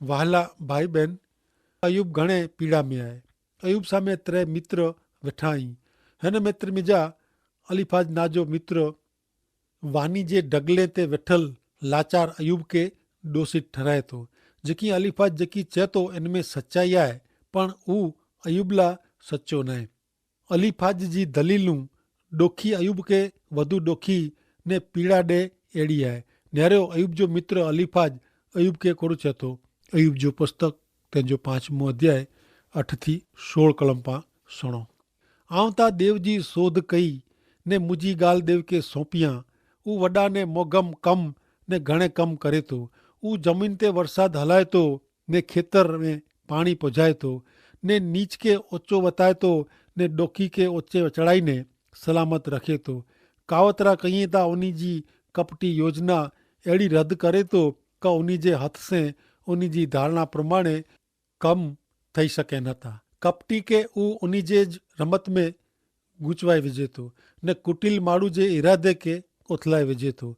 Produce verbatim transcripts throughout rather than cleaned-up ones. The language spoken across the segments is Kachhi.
વહાલા ભાઈ બહેન, અયૂબ ઘણે પીડા મેં આય. અયૂબ સામે ત્રે મિત્ર વેઠા હી. હેન મિત્ર મેં જા અલીફાજ ના જો મિત્ર વાની જે ઢગલે તે વેઠલ લાચાર અયૂબ કે દોષિત ઠરાય તો. જેકી અલીફાજ જેકી ચેતો એન મેં સચ્ચાઈ આય, પણ ઉ અયૂબ લા સચ્ચો નાય. અલીફાજ જી દલીલ નું ડોખી અયૂબ કે વધુ ડોખી ને પીડા દે એડી આય. નેરો અયૂબ જો મિત્ર અલીફાજ અયૂબ કે કોરો ચેતો? અયૂબ જો પુસ્તક તેનો પાંચમો અધ્યાય અઠ થી સોળ કલમ પા સુણો. આવ તા દેવ જી શોધ કઈ ને મુજી ગાલ દેવ કે સોંપિયા. ઉ વડા ને મોગમ કમ ને ઘણે કમ કરે તો. ઉ જમીન તે વરસાદ હલાય તો ને ખેતર મેં પાણી પજાય તો, ને નીચ કે ઓચો વતાય તો, ને ડોખી કે ઓચે ચડાઈ ને સલામત રખે તો. કાવતરા કહિયે તા ઉની જી કપટી યોજના એડી રદ કરે તો કે ઉની જે હથ સે ઉની જી ધારણા પ્રમાણે કમ થઈ શકે નતા. કપટી કે ઉ ઉની જે જ રમત મેં ગૂંચવાઈ વિજે તો, ને કુટિલ માડૂ જે ઇરાદે કે ઓથલાઈ વિજે તો.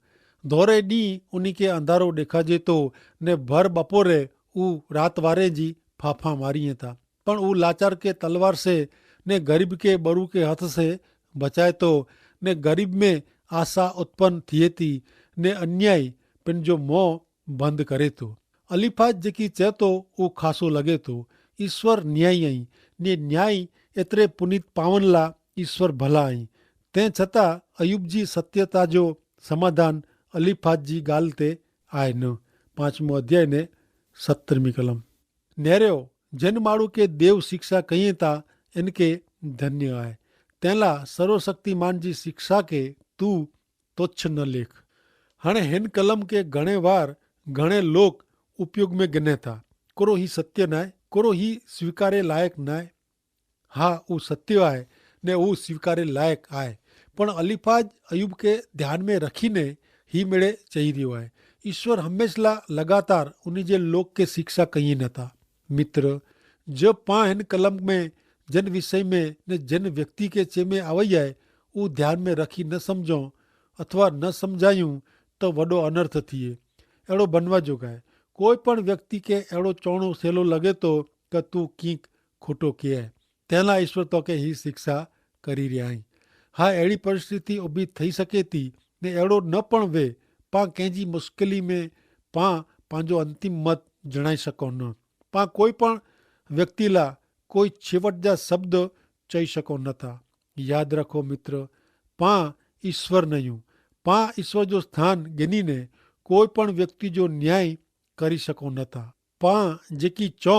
ધોરે દી ઉની કે અંધારો દેખાજે તો, ને ભર બપોરે ઉ રાતવારે જી ફાફા મારી હતા. પણ ઉ લાચાર કે તલવાર સે ને ગરીબ કે બરુ કે હથ સે બચાય તો, ને ગરીબ મેં આશા ઉત્પન થિયે તી, ને અન્યાયી પેનજો મોં બંધ કરે તો. અલિફાજ જેકી ચેતો ઉ ખાસો લગે તો. ઈસ્વર ન્યાયી અહીં, ને ન્યાયી એતરે પુનિત પાવનલા ઈસ્વર ભલા અહીં. તે છતાં અયૂબ જી સત્યતા જો સમાધાન અલિફાજ જી ગાલ તે આય ન. પાંચમો અધ્યાય ને સત્તરમી કલમ. નેરેઓ જેન માણુ કે દેવ શિક્ષા કહિયે તા એન કે ધન્ય આય. તેલા સર્વશક્તિમાન જી શિક્ષા કે તું તોચ્છ ન લેખ. હણે હેન કલમ કે ઘણે વાર ઘણે લોક ઉપયોગ મેં ગને થા. કોરો હી સત્ય નાય? કોરો હી સ્વીકારે લાયક નાય? હા, ઉં સત્ય આય ને ઉં સ્વીકારે લાયક આય. પણ અલિફાજ અયૂબ કે ધ્યાન મેં રખી ને હી મેળે ચહી રહ્યો આય. ઈસ્વર હમેંશલા લગાતાર ઉની જે લોક કે શિક્ષા કહિયે નતા. મિત્ર, જો પાં હેન કલમ મેં જેન વિષય મેં ને જેન વ્યક્તિ કે ચેમે આવય આય ઉં ધ્યાન મેં રખી ન સમઝો અથવા ન સમઝાયું, તો વડો અનર્થ થિયે. એડો બનવા જોગાય. કોઈ પણ વ્યક્તિ કે એડો ચોણો સેલો લગે તો કે તું કિંક ખોટો કિયા હૈ, તેના ઈસ્વર તો કે હી શિક્ષા કરી રહ્યા હૈં. હા, એડી પરિસ્થિતિ ઉભી થઈ શકે તી ને એડો ન પણ વે. પાં કૈંજી મુશ્કેલી મેં પાં પાંજો અંતિમ મત જણાઈ શકો ન. પાં કોઈ પણ વ્યક્તિલા કોઈ છેવટ જા શબ્દ ચહી શકો નતા. યાદ રાખો મિત્ર, પાં ઈસ્વર નહિયું. પાં ઈસ્વર જો સ્થાન ગેની ને કોઈ પણ વ્યક્તિ જો ન્યાય કરી શકો નતા. પાં જેકી ચો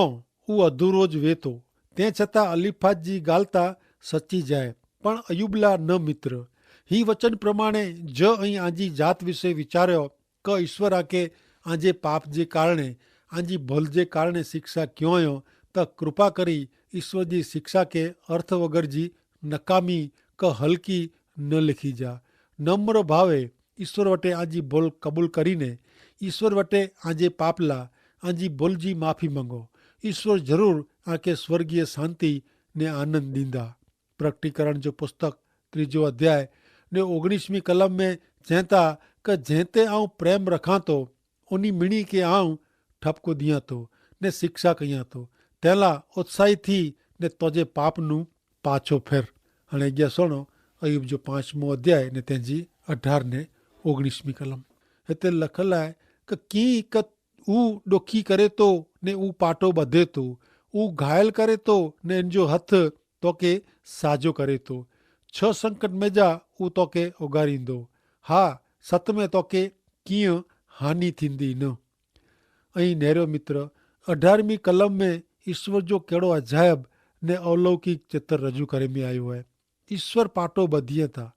ઉં અધૂરો જ વેતો. તે છતાં અલિફાજ જી ગાલતા સચ્ચી જાય. પણ અયૂબલા ન મિત્ર, હી વચન પ્રમાણે જ અહીં આજી જાત વિશે વિચાર્યો કે ઈસ્વર આકે આજે પાપ જે કારણે આજે ભલ જે કારણે શિક્ષા ક્યોંયો, તો કૃપા કરી ઈસ્વર જી શિક્ષા કે અર્થ વગર જી નકામી કે હલકી ન લેખી જા. નમ્ર ભાવે ઈસ્વર વટે આજી ભલ કબૂલ કરીને ઈસ્વર વટે આજે પાપલા આજે ભલ જી માફી મંગો. ઈસ્વર જરૂર આકે સ્વર્ગીય શાંતિ ને આનંદ દીંદા. પ્રકટીકરણ જો પુસ્તક ત્રીજો અધ્યાય ને ઓગણીસમી કલમ મેં ચેંતા કે જેંતે આઉં પ્રેમ રખાંતો ઉની મિણી કે આઉં ઠપકો દિયાંતો ને શિક્ષા કહિયાંતો. તેલા ઉત્સાહિત થી ને તોજે પાપનું પાછો ફેર. અને અગિયા સુણો અયૂબ જો પાંચમો અધ્યાય ને તેની અઢાર ને ઓગણીસમી કલમ. હેતલે લખલ આય કે કિંક ઉં ડોખી કરે તો ને ઉં પાટો બધે તો, ઉં ઘાયલ કરે તો ને એન જો હથ તો કે સાજો કરે તો. છ સંકટ મેં જા ઉં તો કે ઓગારી દો. હા, સત મેં તો કે કિંય હાની થીંદી ન. અહીં નેરો મિત્ર, અઢારમી કલમ મેં ઈસ્વર જો કેડો અજાયબ ને અવલૌકિક ચિત્ર રજૂ કરે મેં આયો હૈ. ઈસ્વર પાટો બધીએ તા,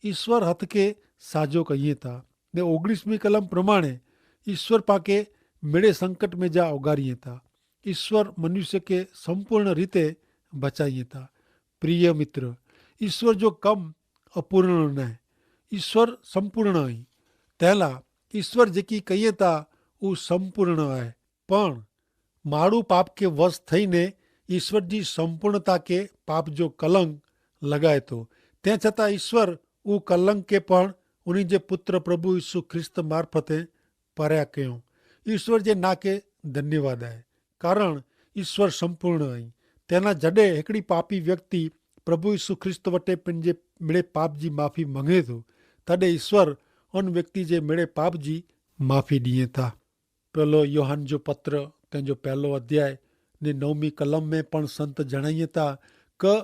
ઈસ્વર હથ કે સાજો કહિએ તા. ને ઓગણીસમી કલમ પ્રમાણે ઈસ્વર પાકે મેડે સંકટ મેં જા ઓગારીએ તા. ઈસ્વર મનુષ્ય કે સંપૂર્ણ રીતે બચાઈએ તા. પ્રિય મિત્ર, ઈસ્વર જો કમ અપૂર્ણ નાય. ઈસ્વર સંપૂર્ણ અહીં. તેલા ઈસ્વર જેકી કહિએ તા ઉં સંપૂર્ણ આય. પણ માડૂ પાપ કે વશ થઈને ઈસ્વર જી સંપૂર્ણતા કે પાપ જો કલંક લગાય તો. તે છતાં ઈસ્વર ઉં કલંક કે પણ ઉની જે પુત્ર પ્રભુ ઈસુ ખ્રિસ્ત મારફતે પર્યા કહ્યો. ઈસ્વર જે ના કે ધન્યવાદ આય. કારણ ઈસ્વર સંપૂર્ણ અહીં. તેના જડે હિકડી પાપી વ્યક્તિ પ્રભુ ઈસુ ખ્રિસ્ત વટે પન જે મેળે પાપ જી માફી મંગે થો, તદે ઈસ્વર અન વ્યક્તિ જે મેળે પાપ જી માફી દિયે થા. પહેલો યોહાન જો પત્ર તેનો પહેલો અધ્યાય ને નવમી કલમ મેં પણ સંત જણાયે થા, કે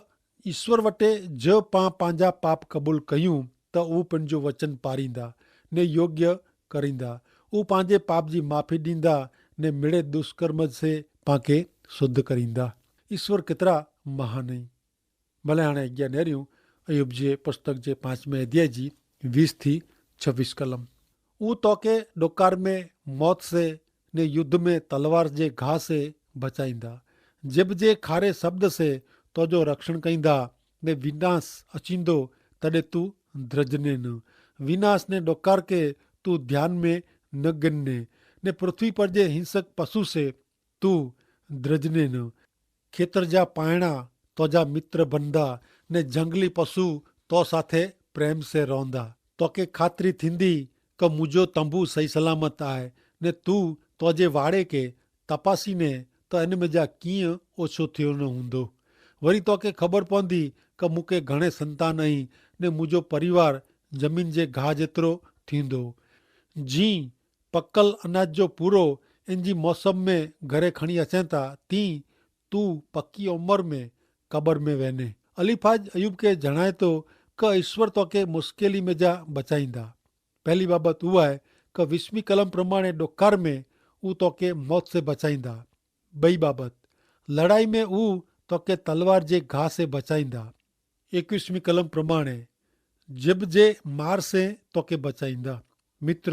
ઈસ્વર વટે જો પાં પાંજા પાપ કબૂલ કહ્યું, તો ઉપન જો વચન પારીંદા ને યોગ્ય કરીંદા. ઉપાંજે પાપજી માફી દીંદા ને મેળે દુષ્કર્મ સે પાંકે શુદ્ધ કરીંદા. ઈસ્વર કેતરા મહાન હૈં. ભલે હાણે અજ્ઞા નેર્યું અયૂબ જે પુસ્તક જે પાંચમે અધ્યાય જી વીસ થી છવીસ કલમ. ઉં તોકે ડોકાર મેં મોત સે ને યુદ્ધ મેં તલવાર જે ઘા સે બચાઈંદા. જેબ જે ખારે શબ્દ સે તોજો રક્ષણ કઈંદા, ને વિનાશ અચીંદો તદે તું દ્રજને ન. વિનાશ ને ડોકાર કે તું ધ્યાન મેં ન ગિનને, ને પૃથ્વી પર જે હિંસક પશુ સે તું દ્રજને ન. ખેતર જા પાયણા તોજા મિત્ર બનદા, ને જંગલી પશુ તો સાથે પ્રેમ સે રોંદા. તોકે ખાતરી થીંદી કે મુજો તંબુ સહી સલામત આય, ને તું તોજે વાડે કે તપાસી ને તો એન મેં જા કિંય ઓછો થયો ન હુંદો. વરી તોકે ખબર પોંદી કે મુકે ઘણે સંતાન અહીં, ને મુજો પરિવાર જમીન જે ઘા જેતરો થીંદો. જી પકલ અનાજ જો પૂરો એન જી મોસમ મેં ઘરે ખણી અચેતા, તી તું પકી ઉમર મેં કબર મેં વહેને. અલીફાજ અયૂબ કે જણાયતો કે ઈસ્વર તોકે મુશ્કેલી મેં જા બચાઈંદા. પહેલી બાબત ઉઆ હૈ કે વિશ્વી કલમ પ્રમાણે ડોકાર મેં ઉતોકે મોત સે બચાઈંદા. બઈ બાબત, લડાઈ મેં ઉતોકે તલવાર જે ઘા સે બચાઈંદા. એકવીસમી કલમ પ્રમાણે જેબ જે માર સે તોકે બચાઈંદા. મિત્ર,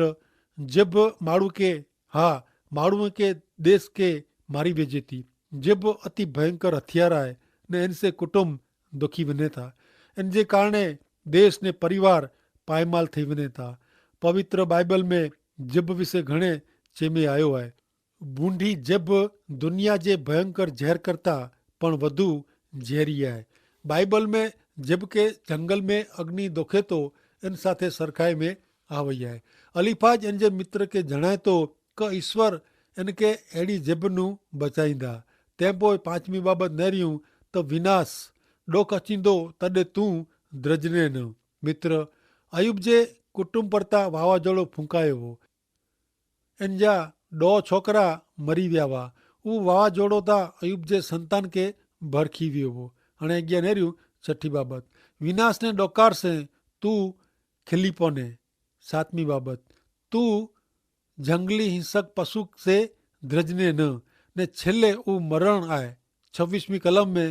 જેબ માણુ કે, હા, માણુ કે દેશ કે મારી વેજેતી. જેબ અતિ ભયંકર હથિયાર આય, ને એન સે કુટુંબ દોખી વને થા. એન જે કારણે દેશ ને પરિવાર પાયમાલ થઈ વને થા. પવિત્ર બાઈબલ મેં જેબ વિશે ઘણે ચેમે આયો આય. ભૂંડી જેબ દુનિયા જે ભયંકર જેર કરતા પણ વધુ જેરી આય. બાઈબલ મેં જેબ કે જંગલ મેં અગ્નિ દોખેતો એન સાથે સરખાઈ મેં આવય આય. અલીફાજ એન જે મિત્ર કે જણાયતો કે ઈસ્વર એન કે એડી જેબ નું બચાઈંદા. તેમ પોય પાંચમી બાબત નહર્યું તો વિનાશ ડોખ અચીંદો તદે તું દ્રજને ન. મિત્ર, અયૂબ જે કુટુંબ પરતા વાવાજોડો ફૂંકાયો વો. એન જા દો છોકરા મરી વ્યાવા. ઉં વાવાજોડો તા અયૂબ જે સંતાન કે ભરખી વ્યો વો. અને અજ્ઞા નેર્યું છઠી બાબત, વિનાશ ને ડોકાર સે તું ખેલી પોને. સાતમી બાબત, તું જંગલી હિંસક પશુ સે દ્રજને ન. ને છેલ્લે ઉં મરણ આય. છવીસમી કલમ મેં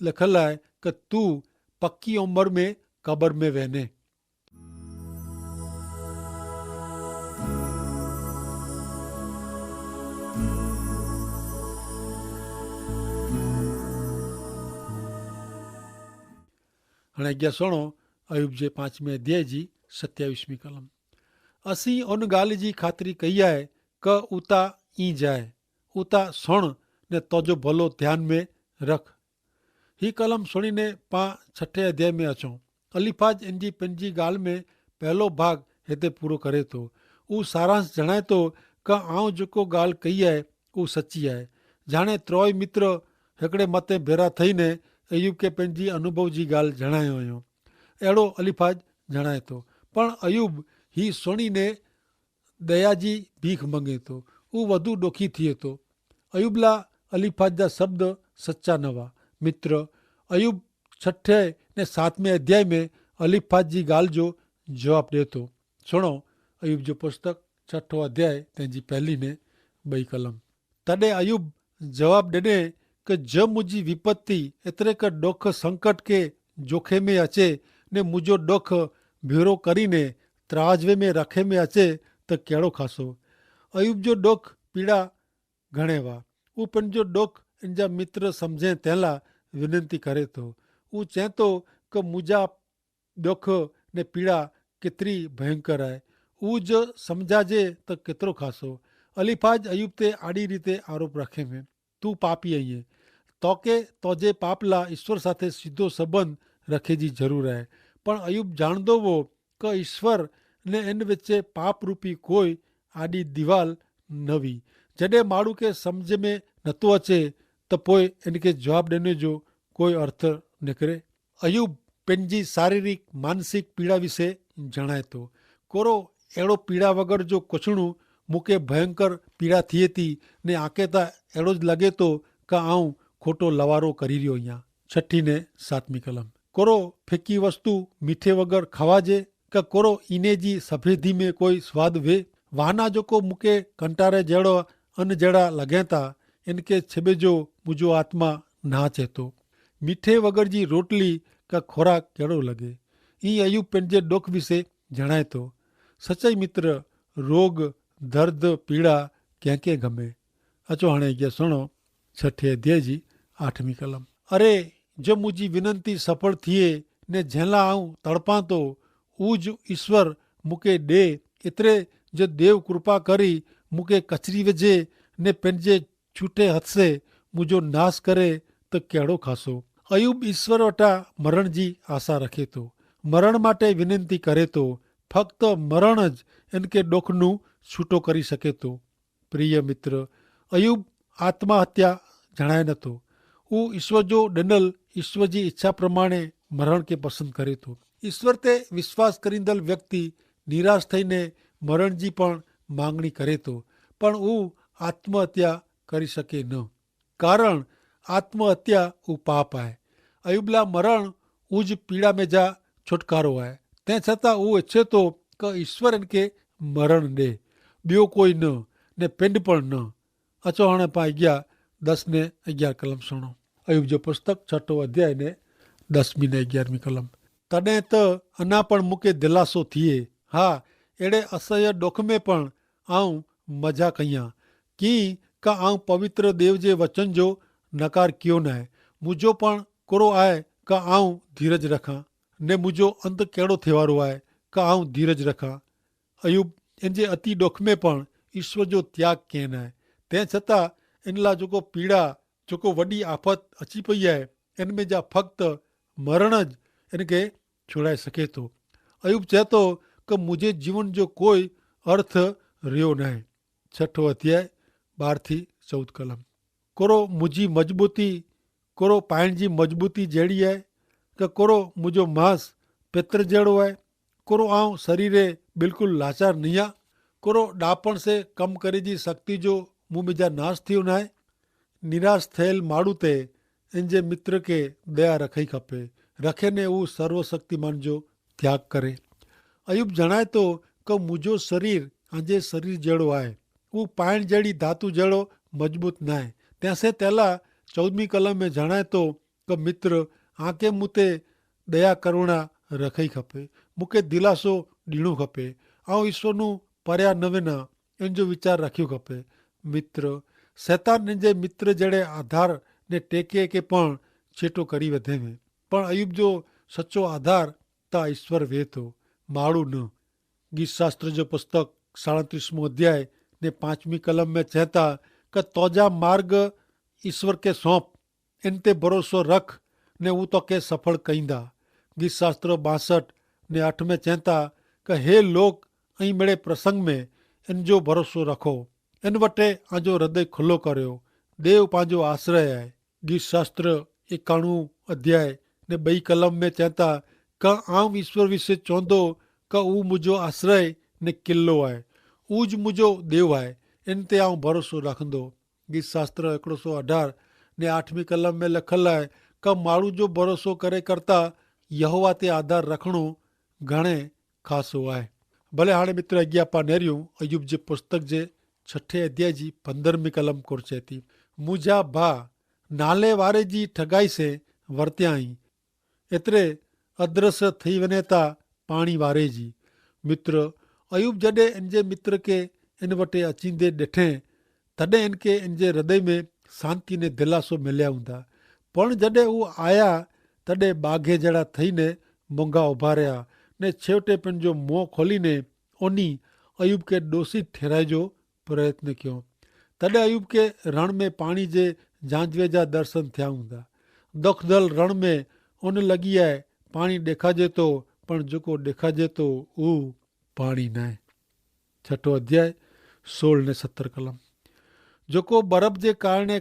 લખલ આય કે તું પક્કી ઉંમર મેં કબર મેં વહેને. હણે અજ્ઞા સુણો, અયૂબ જે પાંચમે અધ્યાય જી સત્યાવીસમી કલમ. અસી ઉન ગાલ જી ખાતરી કઈ આય કે ઉતા ઈ જાય, ઉતા સુણ ને તોજો ભલો ધ્યાન મેં રખ. હી કલમ સુણીને પાં છઠે અધ્યાય મેં અચો. અલીફાજ એનજી પેનજી ગાલ મેં પહેલો ભાગ હેતે પૂરો કરે તો. ઉં સારાંશ જણાયતો કે આઉં જેકો ગાલ કઈ આય ઉં સચી આય. જાણે ત્રોય મિત્ર હેકડ઼ે મતે ભેરા થઈને અયૂબ કે પેનજી અનુભવ જી ગાલ જણાયો અયો. એડો અલીફાજ જણાયતો. પણ અયૂબ હી સુણીને દયા જી ભીખ મંગેતો. ઉં વધુ ડોખી થિયેતો. અયૂબલા અલીફાજ જા શબ્દ સચ્ચા નવા. મિત્ર, અયૂબ છઠ્ઠે ને સાતમે અધ્યાય મેં અલીફાજ જી ગાલ જો જવાબ દેતો. સુણો, અયૂબ જો પુસ્તક છઠ્ઠો અધ્યાય તેની પહેલી ને બઈ કલમ. તદે અયૂબ જવાબ દેને કે જો મુજી વિપત્તિ એતરે કે ડોખ સંકટ કે જોખે મેં અચે ને મુજો ડોખ ભેરો કરીને ત્રાજવે મેં રખે મેં અચે, તો કેડો ખાસો? અયૂબ જો ડોખ પીડા ઘણે વા. ઉપને જો ડોખ એનજા મિત્ર સમઝે તેલા વિનંતી કરે તો. ઉં ચેતો કે મુજા દોખ ને પીડા કેતરી ભયંકર આય. ઉજ સમઝાજે તો કેતરો ખાસો? અલીફાજ અયૂબ તે આડી રીતે આરોપ રાખે મેં, તું પાપી અઇયે. તોકે તોજે પાપલા ઈસ્વર સાથે સીધો સંબંધ રખે જી જરૂર આય. પણ અયૂબ જાણદો વો કે ઈસ્વર ને એન વચ્ચે પાપરૂપી કોઈ આડી દિવાલ નવી. જડે માણૂ કે સમઝે મેં નતો અચે, તો પોય એન કે જવાબ દેને જો કોઈ અર્થ નેકરે. અયૂબ પેનજી શારીરિક માનસિક પીડા વિશે જણાયતો. કોરો એડો પીડા વગર જો કોછણું મુકે ભયંકર પીડા થિયેતી, ને આંકે તા એડો જ લગેતો કે આઉં ખોટો લવારો કરી રહ્યો હિયા. છઠી ને સાતમી કલમ. કોરો ફેંકી વસ્તુ મીઠે વગર ખાવા જે? કે કોરો ઇને જી સફેદી મેં કોઈ સ્વાદ વે? વાહના જોકો મુકે કંટારે જેડો અન જેડા લગેતા, એન કે છેબે જો મુજો આત્મા ના ચેતો. મીઠે વગર જી રોટલી કા ખોરાક કેડો લગે? ઈ અયૂબ પેનજે ડોખ વિશે જણાયતો. સચાઈ મિત્ર, રોગ, દર્દ, પીડા ક્યાં ક્યાં ગમે? અચો હણે અગિયા સુણો. છઠે અધ્યાય જી આઠમી કલમ. અરે, જો મુજી વિનંતી સફળ થિયે ને જેલા આઉં તડપાં તો, ઉજ ઈસ્વર મુકે દે. એતરે જો દેવ કૃપા કરી મુકે કચરી વજે ને પેનજે છૂટે હથસે મુજો નાસ કરે, તો કેડો ખાસો? અયૂબ ઈસ્વર વટા મરણ જી આશા રખે તો, મરણ માટે વિનંતી કરે તો. ફક્ત મરણ જ એન કે દોખનું છૂટો કરી શકે તો. પ્રિય મિત્ર, અયૂબ આત્મહત્યા જણાય નતો. ઉ ઈસ્વર જો દનલ ઈસ્વર જી ઇચ્છા પ્રમાણે મરણ કે પસંદ કરે તો. ઈસ્વર તે વિશ્વાસ કરીંદલ વ્યક્તિ નિરાશ થઈને મરણ જી પણ માંગણી કરે તો, પણ ઉ આત્મહત્યા કરી શકે ન. કારણ આત્મહત્યા ઉ પાપ આય. અયૂબલા મરણ ઉજ પીડા મેં જા છુટકારો આય. તે છતાં ઉ ઇચ્છે તો કે ઈસ્વર એન કે મરણ દે, બ્યો કોઈ ન, ને પેંડ પણ ન. અચો હણે પાં અગિયા દસ ને અગિયાર કલમ સુણો. અયૂબ જો પુસ્તક છઠો અધ્યાય ને દસમી ને અગિયારમી કલમ. તદે તો અના પણ મુકે દિલાસો થિયે. હા, એડે અસહ્ય દોખ મેં પણ આઉં મજા કહિયા. કિંકા આઉં પવિત્ર દેવ જે વચન જો નકાર કિયો નાય. મુજો પણ કોરો આય કા આઉં ધીરજ રખાં, ને મુજો અંત કેડો થેવારો આય કા આઉં ધીરજ રખાં? અયૂબ એન જે અતિ દોખ મેં પણ ઈસ્વર જો ત્યાગ કહેન આય. તે છતાં એનલા જોકો પીડા, જોકો વડી આફત અચી પઈ આય, એન મેં જા ફક્ત મરણ જ એન કે છોડાઈ શકે તો. અયૂબ ચહેતો કે મુઝે જીવન જો કોઈ અર્થ રહ્યો નાય. છઠો અધ્યાય બાર થી ચૌદ કલમ. કોરો મુઝે મજબૂતી, કોરો પાયણ જી મજબૂતી જેડી આય? કે કોરો મુઝો માસ પેત્ર જેડો આય? કોરો આઉં શરીરે બિલકુલ લાચાર નહિયા? કોરો ડાપણ સે કમ કરે જી શક્તિ જો મું મેં જા નાસ થિયો નાય? નિરાશ થયેલ માડૂ તે એન જે મિત્ર કે દયા રખાઈ ખપે, રખે ને ઉસ સર્વશક્તિમાન જો ત્યાગ કરે. અયૂબ જણાયતો કે મુજો શરીર આજે શરીર જેડો આય. ઉપાયણ જેડી ધાતુ જેડો મજબૂત નાય. તેસે તેલા ચૌદમી કલમ મેં જણાયતો કે મિત્ર, આકે મુતે દયા કરુણા રખાઈ ખપે, મુકે દિલાસો દીણો ખપે. આઉં ઈસ્વરનું પર્યા નવે ના એન જો વિચાર રાખ્યો ખપે. મિત્ર, સૈતાન ને જે મિત્ર જેડે આધાર ને ટેકે કે પણ છેટો કરી વધે મેં. પણ અયૂબ જો સચો આધાર તા ઈસ્વર વેતો, માડૂ ન. ગીતશાસ્ત્ર જો પુસ્તક સાડત્રીસમો અધ્યાય ને પાંચમી કલમ મેં ચેતા કે તોજા માર્ગ ઈસ્વર કે સોંપ, એન તે ભરોસો રખ ને ઉતો કે સફળ કહીંદા. ગીતશાસ્ત્ર બાસઠ ને આઠ મેં ચેતા કે હે લોક, અહીં મેળે પ્રસંગ મેં એન જો ભરોસો રખો. એન વટે આજો હૃદય ખુલ્લો કર્યો. દેવ પાંજો આશ્રય હૈ. ગીતશાસ્ત્ર એકાણું અધ્યાય ને બઈ કલમ મેં ચેતા કે આઉં ઈસ્વર વિશે ચોંધો કે ઉં મુજો આશ્રય ને કિલ્લો હૈ, ઉજ મુજો દેવ હૈ, એન તે આઉં ભરોસો રાખંદો. ગીતશાસ્ત્ર એકડો સો અઢાર ને આઠમી કલમ મેં લખલ હૈ કે માડૂ જો ભરોસો કરે કરતા યહોવા તે આધાર રખણો ઘણે ખાસો આય. ભલે હાણે મિત્ર અગિયા પા નેર્યું અયૂબ જે પુસ્તક જે છઠે અધ્યાય જી પંદરમી કલમ કોરચે તી, મુજા ભા નાલે વારે જી ઠગાઈ સે વર્ત્યા હી, એતરે અદ્રશ્ય થઈ વને તા પાણી વારે જી. મિત્ર, અયૂબ જડે એન જે મિત્ર કે એન વટે અચીંદે ડેઠે, તદે એન કે એન જે હૃદય મેં શાંતિ ને દિલાસો મેલ્યા હુંદા. પણ જડે ઉં આયા તદે બાઘે જેડા થઈ ને મોંઘા ઉભા રહ્યા, ને છેવટે પેન જો મોં ખોલી ને ઓની અયૂબ કે દોષિત ઠેરાઈ જો પ્રયત્ન ક્યો. તદે અયૂબ કે રણ મેં પાણી જે જાંજવે જા દર્શન થ્યા હુંદા. દોખદલ રણ મેં ઓન લગી આય પાણી દેખાજે તો, પણ જોકો દેખાજે તો ઉં પાણી નાય. છઠો અધ્યાય સોળ ને સત્તર કલમ. જોકો બરફ જે કારણે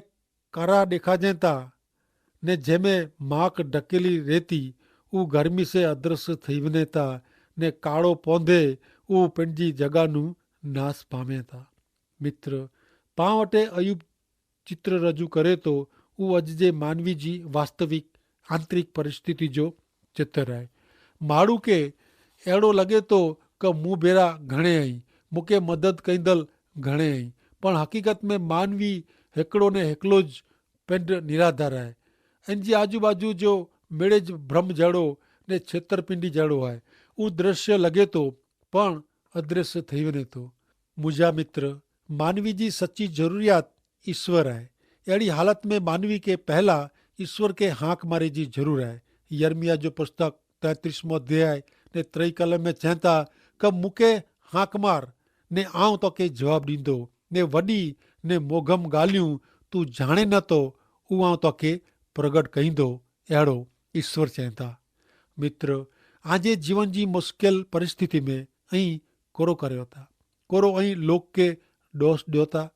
કરા દેખાજે તા, ને જેમે માક ઢકેલી રહેતી ઉં ગરમી સે અદ્રશ્ય થઈ વને તા, ને કાળો પોંધે ઉં પેનજી જગાનું નાસ પામે તા. મિત્ર, પાં વટે અયૂબ ચિત્ર રજૂ કરે તો ઉં અજ જે માનવી જી વાસ્તવિક આંતરિક પરિસ્થિતિ જો ચિત્ર હૈ. માડૂ કે એડો લગે તો કે મુભેરા ઘણે હૈં, મુકે મદદ કૈંદલ ઘણે હૈં, પણ હકીકત મેં માનવી હેકડો ને હેકલો જ પેંડ નિરાધાર હૈ. એન જી આજુબાજુ જો મેળે જ ભ્રમ જેડો ને છેતરપિંડી જેડો હૈ. ઉં દ્રશ્ય લગે તો પણ અદ્રશ્ય થઈ વને તો. મુજા મિત્ર, માનવી જી સચ્ચી જરૂરિયાત ઈસ્વર હૈ. એડી હાલત મેં માનવી કે પહેલા ઈસ્વર કે હાંક મારે જી જરૂર હૈ. યર્મિયા જો પુસ્તક તૈત્રીસમો અધ્યાય ને ત્રય કલમ મેં ચેંતા કે મુકે હાંક માર ને આઉં તો કે જવાબ દીંદો, ને વડી ને મોગમ ગાલિયું તું જાણે ન તો ઉઆં તો કે પ્રગટ કહીંદો. એડો ઈસ્વર ચેંતા. મિત્ર, આજે જીવન જી મુશ્કેલ પરિસ્થિતિ મેં અહીં કોરો કર્યો તા? કોરો અહીં લોક કે દોષ દ્યો તા?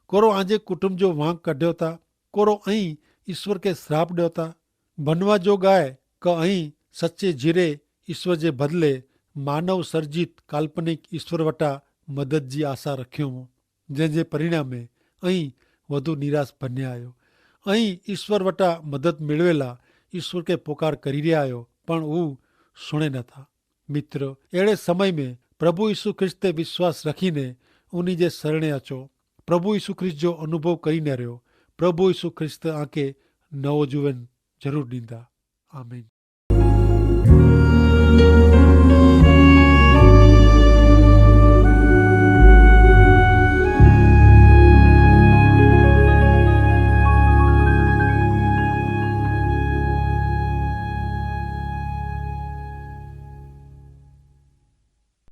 કોરો આજે કુટુંબ જો વાંક કઢ્યો તા? કોરો અહીં ઈસ્વર કે શ્રાપ દ્યો તા? ભનવા જો ગાય કે અહીં સચ્ચે જીરે ઈસ્વર જે બદલે માનવ સર્જિત કાલ્પનિક ઈસ્વર વટા મદદ જી આશા રખ્યો હો, જેન જે પરિણામે અહીં વધુ નિરાશ ભન્યા આયો. અહીં ઈસ્વર વટા મદદ મેળવેલા ઈસ્વર કે પોકાર કરી રહ્યા આયો, પણ ઉં સુણે ન થા. મિત્ર, એડે સમય મેં પ્રભુ ઈસુ ખ્રિસ્ત તે વિશ્વાસ રખીને ઉની જે સરણે અચો. પ્રભુ ઈસુ ખ્રિસ્ત જો અનુભવ કરીને રહ્યો. પ્રભુ ઈસુ ખ્રિસ્ત આંકે નવો જીવન જરૂર દીંદા. આમીન.